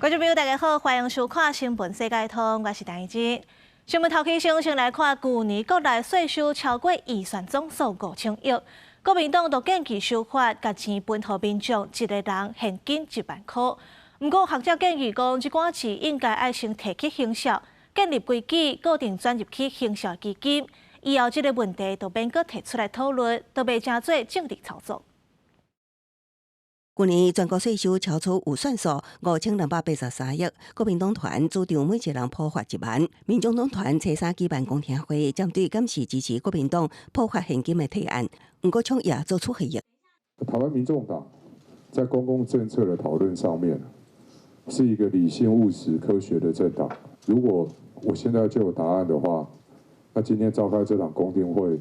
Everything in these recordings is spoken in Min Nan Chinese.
觀眾朋友，大家好，歡迎收看《新聞世界通》，我是陳怡靜。新聞頭起先先來看，舊年國內稅收超過預算總數5000億，國民黨就建議修法，共錢分予民眾一個人現金1萬箍。毋過學者建議講，這寡錢應該愛先提去行銷，建立規矩，固定轉入去行銷基金。以後這個問題就免閣提出來討論，就袂成做政治操作。舊年全國稅收超出預算數5283億，國民黨團主張每一個人普發1萬，民眾黨團初三舉辦公聽會，針對敢是支持國民黨普發現金的提案，毋過創也做出回應。台灣民眾黨在公共政策的討論上面，是一個理性、務實、科學的政黨。如果我現在就有答案的話，那今天召開這場公聽會，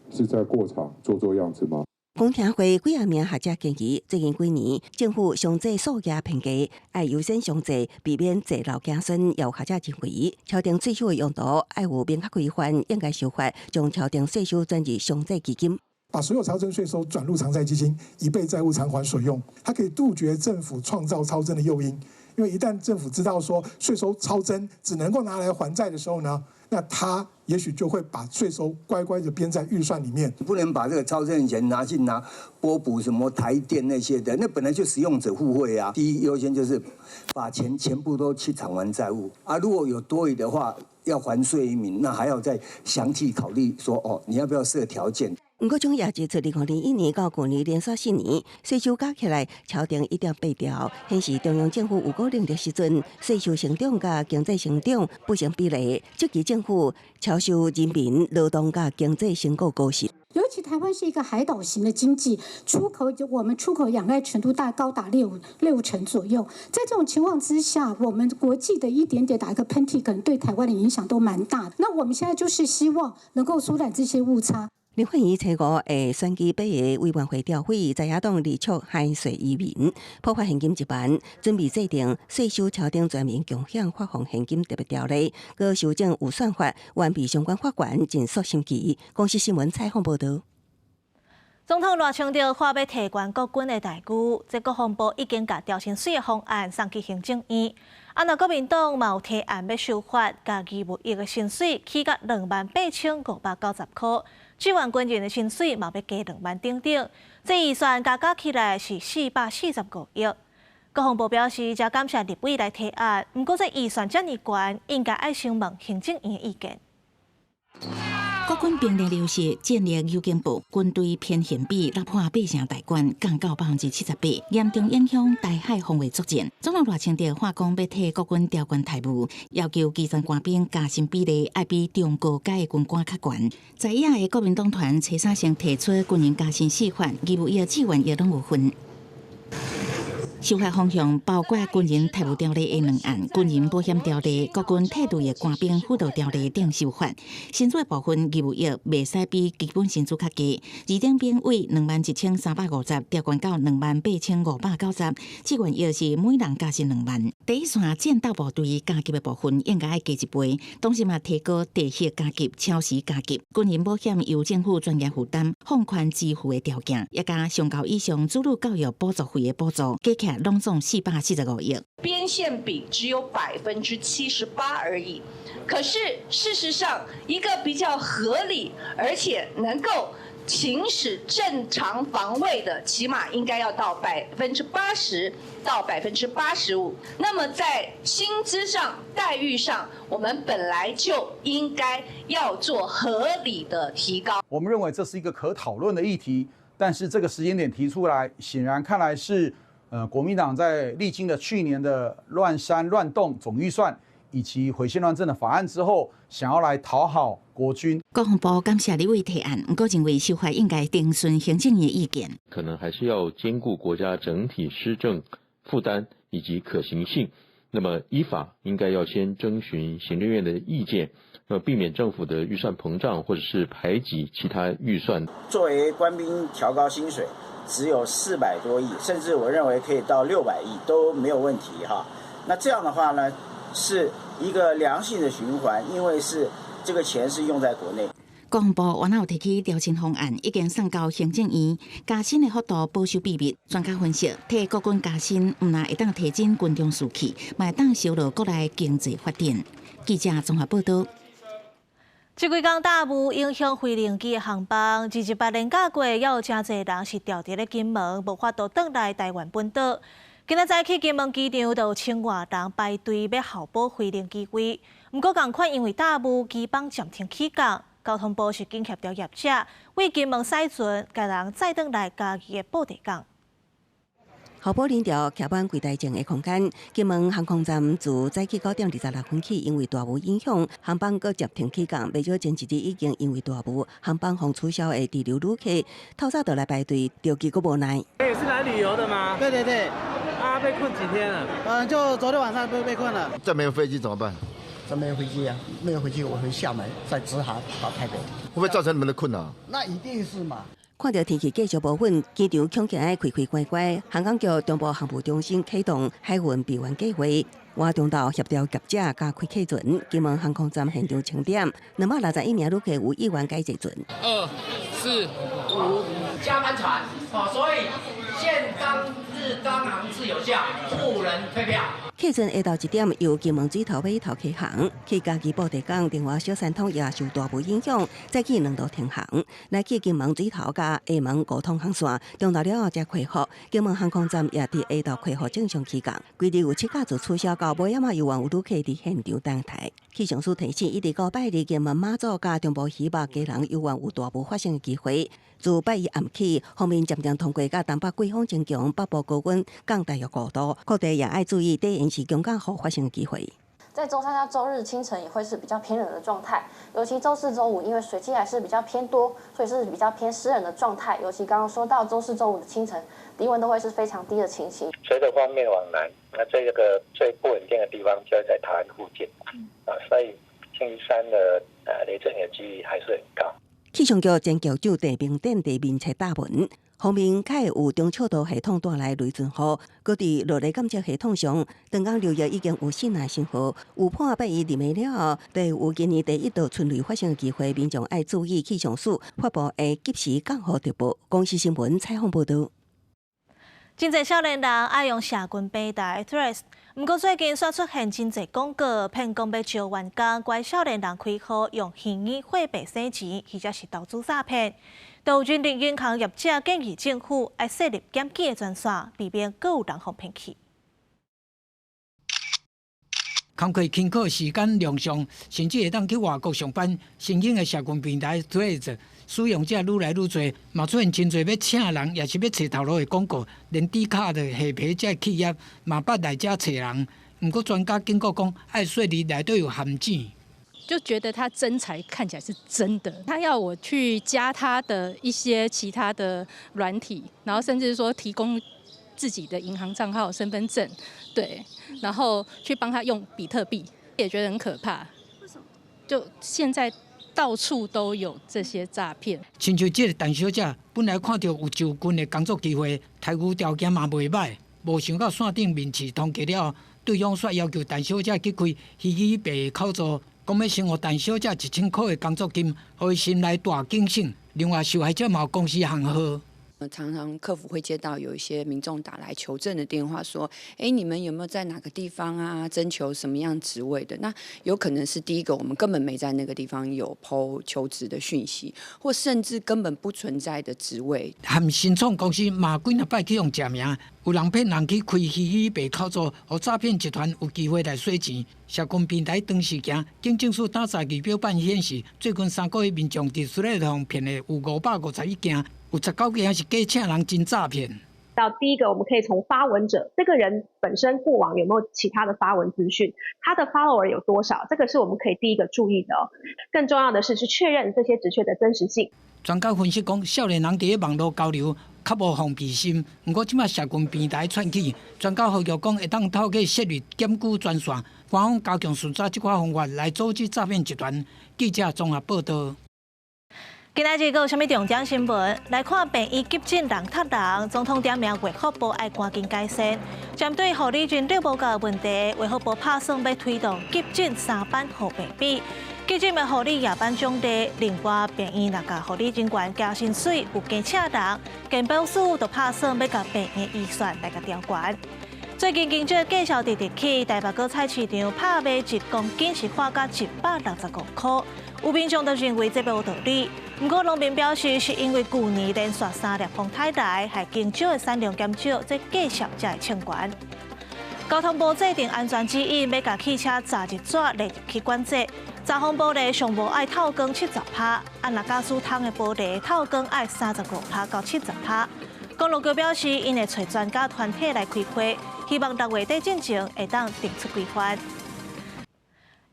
是在過場做做樣子嗎？公聽會幾仔名學者建議，最近幾年政府商濟數額偏低，愛優先商濟，避免濟老子孫。有學者認為，調整稅收的用途愛有明確規範，應該修法將調整稅收轉入償債基金，把所有超徵稅收轉入償債基金，以備債務償還所用。它可以杜絕政府創造超徵的誘因，因為一旦政府知道說稅收超徵只能夠拿來還債的時候呢，那他也許就會把稅收乖乖的編在預算裡面，不能把這個超徵的錢拿去拿撥補什麼台電那些的，那本來就使用者付費啊。第一優先就是把錢全部都去償還債務啊，如果有多餘的話要還稅於民，那還要再詳細考慮說哦，你要不要設條件？毋過，總也指出，2021年到舊年連續4年稅收加起來超定1.8兆，顯示中央政府有夠能力時陣，稅收成長佮經濟成長不成比例，質疑政府超收人民勞動佮經濟成果高實。尤其台灣是一個海島型的經濟，出口我們出口仰賴程度大高達六成左右。在這種情況之下，我們國際的一點點打一個噴嚏，可能對台灣的影響都蠻大的。那我們現在就是希望能夠縮短這些誤差。立法院初五會選舉八个委員會調會，在野黨力促還稅於民，普發現金1萬，準備制定稅收超徵全民共享發放現金特別條例，閣修正預算法，完備相關法源，盡速審議。公視新聞採訪報導。總統賴清德話欲提懸國軍的待遇，這國防部已經共調薪水的方案送去行政院。啊，若國民黨嘛有提案欲修法，共義務役的薪水起到28,590箍，志願軍人的薪水嘛欲加2萬等等。這預算加加起來是445億。國防部表示，誠感謝立委來提案，毋過這預算遮爾懸，應該愛先問行政院的意見。國軍兵力流失，戰力有進步，軍隊編現比立破八成大關，降到78%，嚴重影響台海防衛作戰。總統賴清德話講，欲替國軍調懸待遇，要求基層官兵加薪比例愛比中高階的軍官較懸。在野的國民黨團初三先提出軍人加薪四法，義務役、志願役攏有份。修法方向包括軍人待遇條例的兩案、軍人保險條例、國軍退伍的官兵輔導條例等修法。薪資部分義務役袂使比基本薪資較低，二等兵為21,350調懸到28,590，志願役是每人加薪2萬。第一線戰鬥部隊加給的部分應該愛加一倍，同時嘛提高地勤加給、超時加給。軍人保險由政府專業負擔，放寬支付的條件，也加上高以上子女教育補助費的補助，加起來攏總445億。編現比只有78%而已，可是事實上，一個比較合理而且能夠行使正常防衛的，起碼應該要到80%到85%。那麼在薪資上、待遇上，我們本來就應該要做合理的提高。我們認為這是一個可討論的議題，但是這個時間點提出來，顯然看來是，國民黨在歷經了去年的亂刪亂動總預算以及毀憲亂政的法案之後，想要來討好國軍。國防部感謝立委提案，毋過認為修法應該徵詢行政院的意見。可能還是要兼顧國家整體施政負擔以及可行性。那麼依法應該要先徵詢行政院的意見，那麼避免政府的預算膨脹或者是排擠其他預算。作為官兵調高薪水，只有400多億，甚至我認為可以到600億都沒有問題哈。那這樣的話呢，是一個良性的循環，因為是這個錢是用在國內。國防部原來有提起調薪方案，已經送交行政院，加薪的幅度保守秘密。專家分析，替國軍加薪，毋但會當提振軍中士氣，嘛會當削弱國內經濟發展。記者綜合報道。這幾工大霧影響飛行機的航班，28連假過，猶有誠濟人是牢佇咧金門，無法度轉來台灣本島。今仔早起金門機場就有千外人排隊欲候補飛行機位，毋過仝款因為大霧，機班暫停起降。交通部是緊協調業者，對金門駛船，共人載轉來嘉義的布袋港。候補人潮徛滿櫃台前的空間，金門航空站自早起9點26分起，因為大霧影響，航班閣暫停起降。袂少前一日已經因為大霧，航班予取消的滯留旅客，透早就來排隊，著急閣無奈。你是來旅遊的嗎？對對對。啊，被困幾天了？嗯，就昨天晚上被困了。這沒有飛機怎麼辦？這沒有飛機啊，沒有飛機，我回廈門再直航到台北。會不會造成你們的困擾？那一定是嘛。看著天氣繼續無穩，機場恐驚愛開開關關。航空局中部航務中心啟動海運備援計劃，活動到協調業者加開客船。金門航空站現場清點，261名旅客有意願改坐船。二四五加班船，哦，所以限當日當航次有效，不能退票。客船下晝1點由金門水頭尾頭啟航，去嘉義布袋港，另外小三通也受大霧影響，早起兩度停航。來去金門水頭佮廈門五通航線，中晝了後才恢復。金門航空站也佇下晝恢復正常起降。規日有七架次取消到尾仔嘛，猶原有旅客佇現場等待。氣象署提醒，一直到拜二金門馬祖佮中部魚目基隆猶原有大霧發生的機會。自拜一暗起，鋒面漸漸通過佮東北季風增強，北部高溫降大約5度，各地也愛注意短延時強降雨發生的機會。在週三到週日清晨也會是比較偏冷的狀態，尤其週四、週五，因為水汽還是比較偏多，所以是比較偏濕冷的狀態。尤其剛剛說到週四、週五的清晨，低溫都會是非常低的情形。隨著鋒面往南，那這個最不穩定的地方就會在台灣附近，啊，所以星期三的雷陣雨的幾率還是很高。氣象局前局長鄭明典佇面冊貼文，鋒面較會有中尺度系統帶來雷陣雨，閣佇落雷監測系統上，長江流域已經有四若信號，預判拜一入暝了後，就有今年第一道春雷發生的機會，民眾愛注意氣象署發布的及時降雨特報。公視新聞採訪報導。真濟少年人愛用社群平台 Threads，毋過最近煞出現真濟廣告，騙講欲招員工，拐少年人開戶用虛擬貨幣洗錢，或者是投資詐騙。就有人力銀行業者建議政府愛設立檢舉的專線，避免閣有人予騙去。工課辛苦時間量長，甚至會當去外國上班。新興的社群平台 Threads 使用者愈來愈濟，嘛出現真濟欲請人，抑是欲揣頭路的廣告，連 Dcard 的下皮這企業嘛捌來遮揣人。毋過專家警告講，愛設立內底有陷阱。就覺得他真材看起來是真的，他要我去加他的一些其他的軟體，然後甚至說提供自己的銀行賬號、身份證，對，然後去幫他用比特幣，也覺得很可怕。為什麼？就現在到處都有這些詐騙。親像這个陳小姐，本來看著有就近的工作機會，待遇條件嘛袂䆀，無想到線頂面試通過了後，對方煞要求陳小姐去開虛擬幣口座，講欲先予陳小姐1000塊的工作金，予伊心內大警醒。另外，受害者嘛有公司行號。常常客服會接到有一些民眾打來求證的電話，說：哎，你們有沒有在哪個地方啊？徵求什麼樣職位的？那有可能是第一個，我們根本沒在那個地方有 PO 求職的訊息，或甚至根本不存在的職位。和新創公司嘛幾若擺去予食名，有人騙人去開虛擬幣口座，予詐騙集團有機會來洗錢。社群平台長時間，警政署調查儀表板顯示，最近3個月民眾佇 Threads 予騙的有551件。有19件是假請人真詐騙。到第一個，我們可以從發文者這個人本身過往有沒有其他的發文資訊，他的 follower 有多少，這個是我們可以第一個注意的哦。更重要的是，是確認這些職缺的真實性。專家分析講，少年人佇咧網路交流較無防備心，毋過這馬社群平台竄起，專家呼籲講會當透過設立檢舉專線，官方加強巡查這款方法來阻止詐騙集團。記者綜合報道。今仔日閣有啥物重點新聞？來看病院急診人塞人，總統點名衛福部愛趕緊改善。針對護理人力無夠的問題，衛福部拍算欲推動急診三班護病比。基金的護理夜班獎勵，另外病院若共護理人員加薪水有加請人，健保署就拍算欲共病院預算來共調懸。最近金蕉價數直直起，台北果菜市場拍賣一公斤是喊價165箍，有民眾就認為這無道理。毋過農民表示，是因為舊年連續三粒風颱來，害金蕉的產量減少，這價數才會衝懸。交通部制定安全指引，欲共汽車閘入紙列入去管制。閘風玻璃上無愛透光70%，啊若駕駛艙的玻璃透光愛35%到70%。公路局表示，𪜶會揣專家團體來開會，希望6月底進前會當定出規範。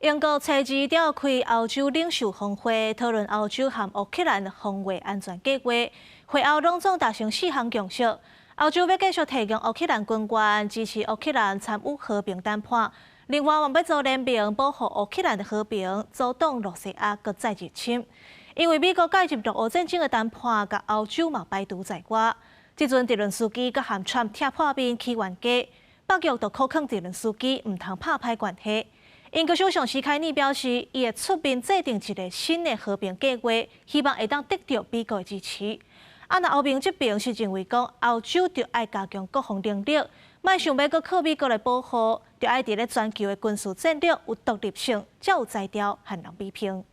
英國初二召開歐洲領袖峰會，討論歐洲和烏克蘭防衛安全計劃。會後攏總達成四項共識。歐洲欲繼續提供烏克蘭軍援，支持烏克蘭參與和平談判。另外，嘛欲組聯盟保護烏克蘭的和平，阻擋羅西亞閣再入侵。因為美國介入俄烏戰爭的談判，共歐洲嘛排除在外。這陣澤倫斯基閣和川普拆破面起冤家，北約就苦勸澤倫斯基毋通拍歹關係。英國首相施凱爾表示，伊會出面制定一个新的和平計劃，希望會當得著美國的支持。啊，若歐盟這邊是認為講，歐洲著愛加強國防能力，莫想欲閣靠美國來保護，著愛佇咧全球的軍事戰略有獨立性，才有才調和人比拼。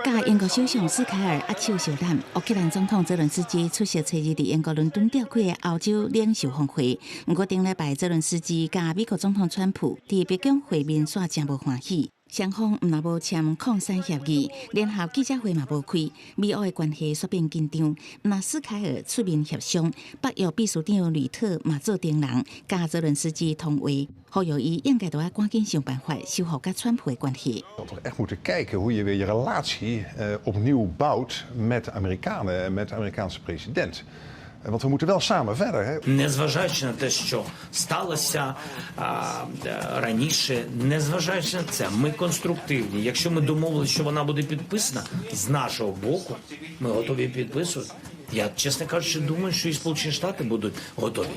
佮英國首相斯凱爾握手相談，烏克蘭總統澤倫斯基出席初二佇英國倫敦召開的歐洲領袖峰會。毋過頂禮拜，澤倫斯基佮美國總統川普佇白宮會面，煞誠無歡喜。雙方毋但無簽礦產協議，聯合記者會嘛無開，美烏的關係煞變緊張。毋但斯凱爾出面協商，北約秘書長呂特嘛做中人，佮澤倫斯基通話，呼籲伊應該著愛趕緊想辦法修復佮川普的關係。 Toch echt moeten kijken hoe je weer je relatie opnieuw bouwt met de Amerikanen en met de Amerikaanse president. Want we moeten wel samen verder. Hè? Незважаючи на те, що сталося раніше, незважаючи на це, ми конструктивні. Якщо ми домовилися, що вона буде підписана з нашого боку, ми готові підписувати. Я, чесно кажучи, думаю, що і Сполучені Штати будуть готові.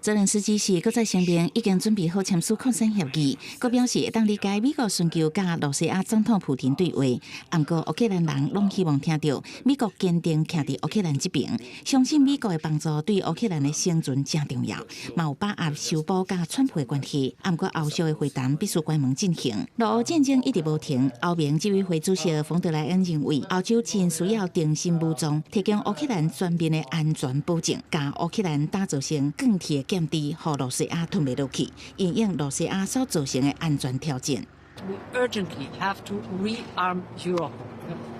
澤倫斯基是閣再聲明已經準備好簽署礦產協議，閣表示會當理解美國尋求佮羅西亞總統普廷對話。毋過烏克蘭人攏希望聽著美國堅定徛佇烏克蘭這邊，相信美國的幫助對烏克蘭的生存誠重要，嘛有把握修補佮川普的關係。毋過後續的會談必須關門進行。俄烏戰爭一直無停，歐盟執委會主席馮德萊恩認為，歐洲真需要重新武裝，提供烏克蘭全面的安全保證，共烏克蘭打造成鋼鐵的艦隊，予羅西亞吞袂落去，因應羅西亞所造成的安全挑戰。 We urgently have to rearm Europe.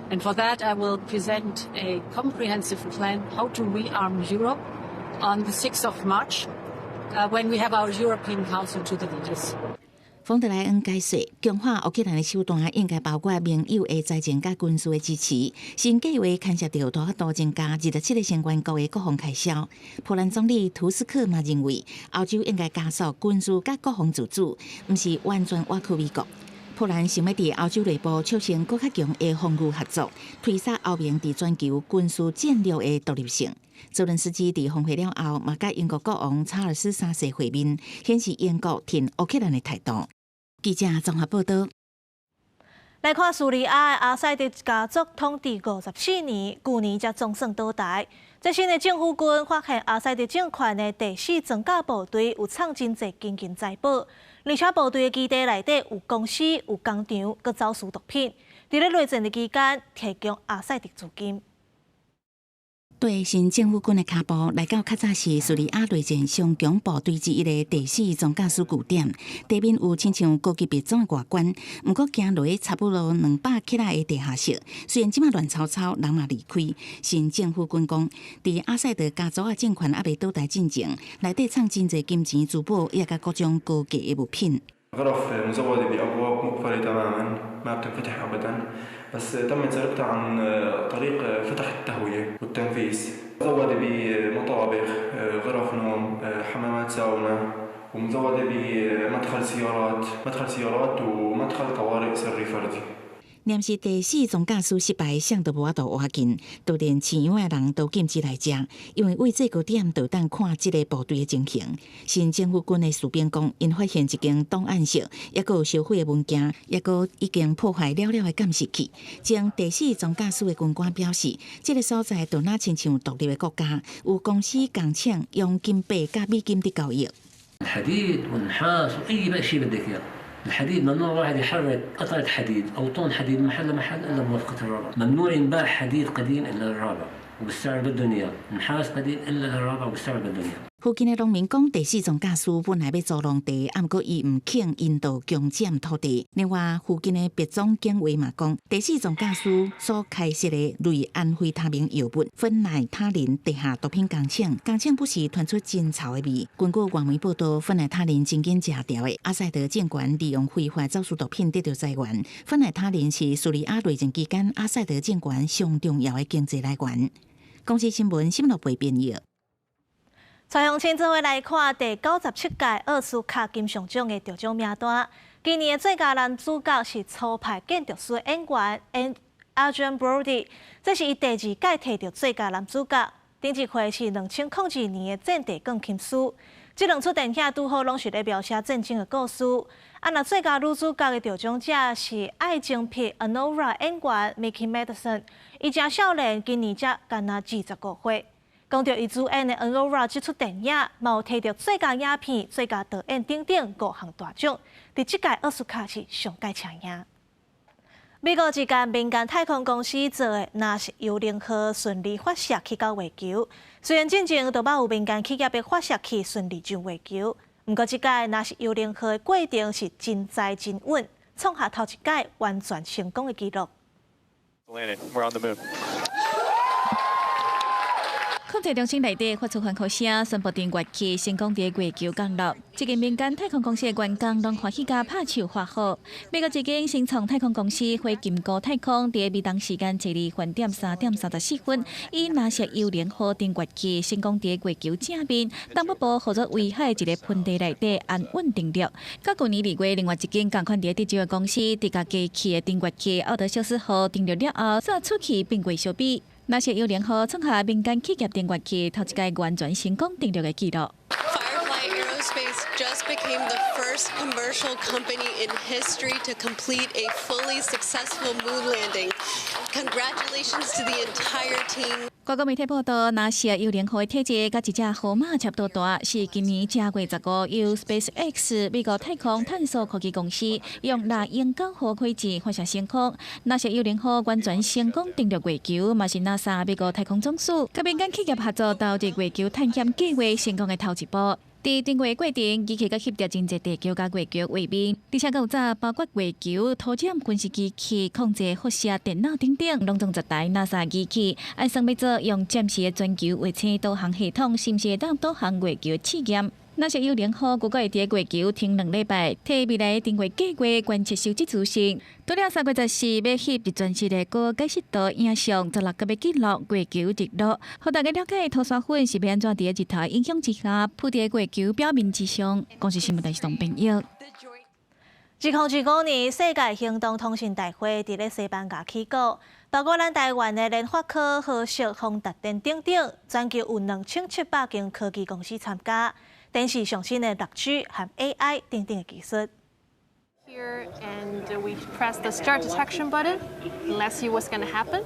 And for that, I will present a comprehensive plan how to rearm Europe on the 6th of March, when we have our European Council to the leaders. 馮德萊恩解釋，強化烏克蘭的手段應該包括盟友的財政佮軍事的支持。新計劃牽涉著無法度增加27个成員國的國防開銷。波蘭總理圖斯克嘛認為，歐洲應該加速軍事佮國防自主，毋是完全倚靠美國。波蘭想欲佇歐洲內部促成閣較強的防禦合作，推捒歐盟佇全球軍事戰略的獨立性。澤倫斯基佇峰會了後，嘛佮英國國王查爾斯三世會面，顯示英國挺烏克蘭的態度。記者綜合報道。來看敘利亞的阿薩德家族統治54年，舊年才總算倒台。最新的政府軍發現阿薩德政權的第四裝甲部隊有藏真濟金銀財寶，而且部隊的基地內底有公司、有工廠，閣走私毒品。佇咧內戰的期間，提供阿薩德資金。對新政府軍的跤步來到較早是敘利亞內戰上強部隊之一的第四裝甲師據點，地面有親像高級別裝的外觀，毋過行落去差不多200克的地下室。雖然這馬亂糟糟，人嘛離開。新政府軍講，佇阿薩德家族的政權猶未倒台進前，內底藏真濟金錢、珠寶，也佮各種高價的物品。 غرف مزودة بأبواب مقفلة تماما ما بتنفتح أبدا بس تمت سرقتها عن طريق فتح التهوية والتنفيس مزودة بمطابخ غرف نوم حمامات ساونا ومزودة بمدخل سيارات مدخل سيارات ومدخل طوارئ سري فردي. 念是第四裝甲師失敗，啥都無法度活進，就連飼養的人都禁止來食，因為對最高點就當看這个部隊的情形。新政府軍的士兵講，𪜶發現一間檔案室，抑閣有燒毀的文件，抑閣已經破壞了了的監視器。前第四裝甲師的軍官表示，這个所在就若親像獨立的國家，有公司工廠用金幣佮美金佇交易。 الحديد والنحاس وأي شيء بدك إياه. الحديد ممنوع واحد يحرك قطعة حديد أو طن حديد من محل لمحل إلا بموافقة الرابعة، ممنوع ينباع حديد قديم إلا للرابعة وبالسعر اللي بدهم إياه، نحاس قديم إلا للرابعة وبالسعر اللي بدهم إياه。附近的農民講，第四裝甲師本來欲租農地，毋過伊毋肯，𪜶就強佔土地。另外，附近的白種警衛嘛講，第四裝甲師所開設的類安非他命藥物芬奈他林地下毒品工廠，工廠不時傳出真臭的味。根據外媒報道，芬奈他林真緊食著的，阿薩德政權利用非法走私毒品得著財源。芬奈他林是敘利亞內戰期間阿薩德政權上重要的經濟來源。公視新聞新樂貝編譯。蔡鄉親做伙來看第97屆奧斯卡金像獎的得獎名單。今年的最佳男主角是粗派建築師演員 Adrien Brody，這是伊第二屆摕著最佳男主角。頂一回是2002年的戰地鋼琴師。這兩齣電影拄好攏是咧描寫戰爭的故事。啊，若最佳女主角的得獎者是愛情片《Anora》演員 Mikey Madison，伊誠少年，今年才干焦25歲。講著伊主演的《Anora》這齣電影，嘛有摕著最佳影片、最佳導演等等五項大獎。佇這屆奧斯卡是上蓋搶贏。美國一間民間太空公司做的 NASA 幽靈號順利發射去到月球，雖然進前都捌有民間企業的發射器順利上月球，毋過這屆 NASA 幽靈號的過程是真載真穩，創下頭一屆完全成功的紀錄。 Landed. We're on the moon. 控制中心內底發出歡呼聲，宣布登月器成功佇月球降落。這間民間太空公司的員工攏歡喜共拍手歡呼。美國這間新創太空公司火金姑太空，佇美東時間一日飯點3點34分，以 NASA 幽靈號登月器成功佇月球正面東北部號做威海一个盆地內底安穩登陸。佮舊年2月，另外一間仝款佇德州的公司，佇共機器的登月器奧德修斯號登陸了後，煞出去變月相比。NASA 幽靈號創下民間企業登月器頭一屆完全成功登陸的紀錄。 Firefly Aerospace just became the first commercial company in history to complete a fully successful moon landing. Congratulations to the entire team. 外國媒體報道，NASA 幽靈號的體積佮一隻河馬差不多大，是今年1月15由 SpaceX 美國太空探索科技公司用獵鷹9號火箭發射升空。NASA 幽靈號完全成功登陸月球，嘛是 NASA 美國太空總署佮民間企業合作投入月球探險計劃成功的頭一步。佇登月過程，機器閣翕著真濟地球佮月球畫面，而且閣有載包括月球土壤分析機器、控制輻射電腦等等，攏總10台 NASA 機器，按算欲做用暫時的全球衛星導航系統，是毋是會當導航月球試驗？NASA 幽靈號估計會佇月球停2禮拜，替未來登月計劃觀測收集資訊。除了3月14欲翕一全新的高解析度影像，16閣欲記錄月球日落，予大家了解塗沙粉是欲按怎佇日頭影響之下，浮佇月球表面之上。公視新聞台是董編譯。2025年世界行動通信大會佇咧西班牙起鼓，包括咱台灣的聯發科、和碩、宏達電等等，全球有2700間科技公司參加，展示上新的6G 和 AI 等等的技術。 Here and we press the start detection button. Let's see what's going to happen.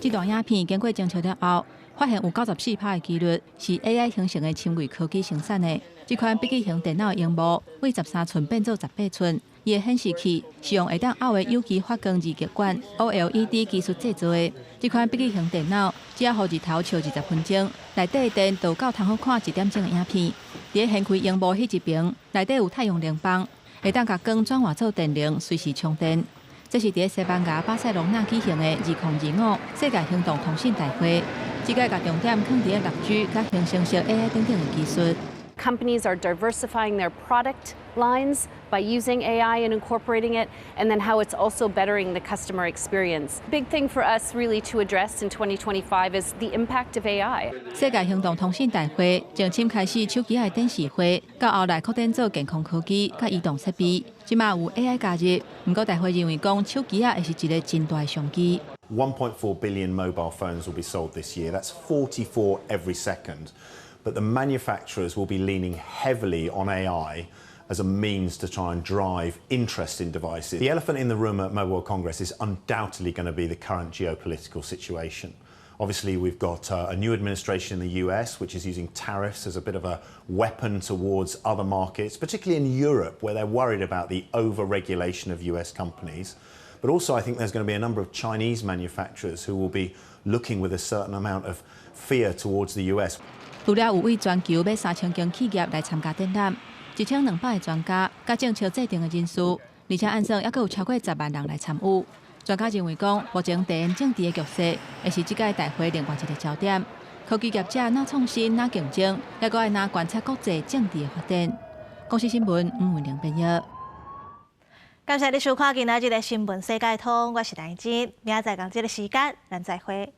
這段影片經過偵測了後，發現有94%的幾率是 AI 形成的深偽科技生產的。這款筆記型電腦螢幕為13寸變做18寸，伊的顯示器是用會當拗的有機發光二極管 OLED 技術製作的。這款筆記型電腦只要予日頭照20分鐘，內底的電就夠通好看一點鐘的影片。佇咧掀開螢幕彼一爿，內底有太陽能板，會當共光轉換做電能，隨時充電。這是佇咧西班牙巴塞隆納舉行的2025世界行動通信大會，這屆共重點放佇咧6G佮生成式 AI 等等的技術。Companies are diversifying their product lines by using AI and incorporating it, and then how it's also bettering the customer experience. Big thing for us really to address in 2025 is the impact of AI. 世界行動通信大會從先開始手機仔的展示會，到後來擴展做健康科技佮移動設備，這馬有 AI 加入。毋過大會認為講手機仔會是一个真大的商機。 1.4 billion mobile phones will be sold this year. That's 44 every second. But the manufacturers will be leaning heavily on AI as a means to try and drive interest in devices. The elephant in the room at Mobile World Congress is undoubtedly going to be the current geopolitical situation. Obviously, we've got a new administration in the US, which is using tariffs as a bit of a weapon towards other markets, particularly in Europe, where they're worried about the over-regulation of US companies. But also, I think there's going to be a number of Chinese manufacturers who will be looking with a certain amount of fear towards the US. 除了有為全球欲3000間企業來參加展覽，1200个專家、佮政策制定的人士，而且按算猶閣有超過10萬人來參與。專家認為講，目前地緣政治的局勢會是這屆大會另外一个焦點。科技業者若創新、若競爭，猶閣愛若觀察國際政治的發展。公視新聞吳文玲編譯。感謝你收看今仔日的新聞世界通，我是陳真，明仔載仝這个時間，咱再會。